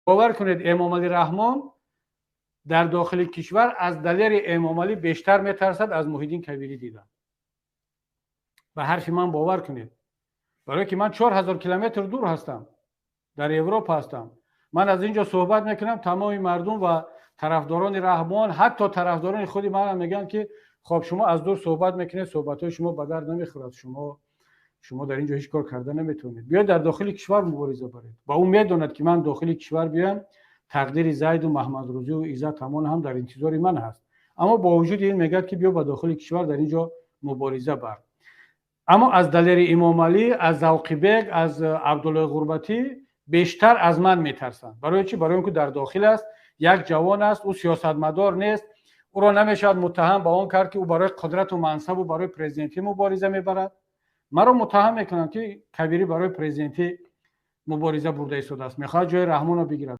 Бовар кунед, Эмомалӣ Раҳмон дар дохили кишвар аз Далери Эмомалӣ бештар метарсад, аз Муҳиддин Кабирӣ дида. Ба ҳарфи ман бовар кунед, барое ки ман 4000 километр дур ҳастам, дар Европа ҳастам. Ман аз ин ҷо суҳбат мекунам, тамоми мардум ва тарафдорони Раҳмон, ҳатто тарафдорони худи манам мегӯянд, ки хоб, шумо аз дур суҳбат мекунед, суҳбатҳои шумо ба дард намехӯрад, шумо дар ин ҷо ҳеҷ кор карда наметавонед, биёед, дар дохили кишвар мубориза баред. Ва ӯ медонад, ки ман дохили кишвар биёям, тақдири Зайду Маҳмадрӯзию Иззат ҳамон ҳам дар интизори ман ҳаст. Аммо бо вуҷуди ин мегӯяд, ки биё, ба дохили кишвар, дар ин ҷо мубориза бар. Аммо аз Далери Имомалӣ, аз Завқибек, аз Абдуллои Ғурбатӣ бештар аз ман метарсанд. Барои чӣ? Барои он ки дар дохил аст, як ҷавон аст, ӯ сиёсатмадор нест, ӯро намешавад муттаҳам ба он кард, ки ӯ барои қудрату мансабу барои президентӣ мубориза мебарад. Маро муттаҳам мекунанд, ки Кабирӣ барои президентӣ мубориза бурда истодааст, мехоҳад ҷои Раҳмонро бигирад.